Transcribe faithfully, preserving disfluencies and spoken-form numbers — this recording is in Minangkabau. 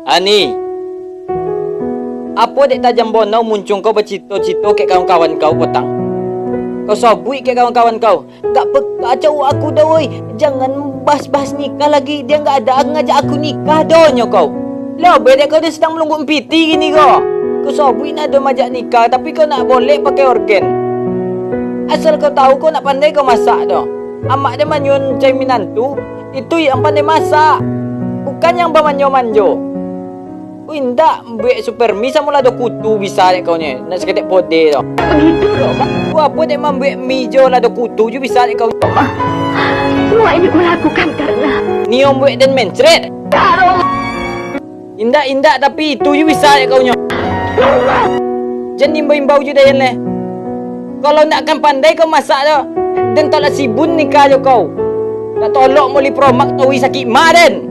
Ani, apo dek tajam bonau muncuang kau bacito-cito kek kawan-kawan kau patang? Kau sobuik kek kawan-kawan kau. Gak peka cawok aku doh, oi. Jangan bahas-bahas nikah lagi. Dia gak ada ngajak aku nikah doh nyo kau. Lo, bedek kau dia sedang melungguak piti gini ko. Kau sobuik nak do majak nikah, tapi kau nak bolek pakai orgen. Asal kau tahu, kau nak pandai kau masak doh. Amak dia manyuruh cari minantu, itu yang pandai masak. Bukan yang bamanjo-manjo. Wih, indak, mambuek Supermi samo lado kutu bisa dek kau nyo, nak saketek podeh tu. Gitu loh, Mak. Wah, apo dek mambuek mi jo lado kutu jo bisa dek kau. Mak, semua ini kulakukan karena Nio mambuek den mencret. Indak, indak, tapi itu jo bisa dek kau nyo. Jan imbau-imbau jo Dayan leh. Kalau ndak akan pandai kau masak tu, den tolak sibun nikah jo kau. Nak tolok moli promak tawi sakik ma den.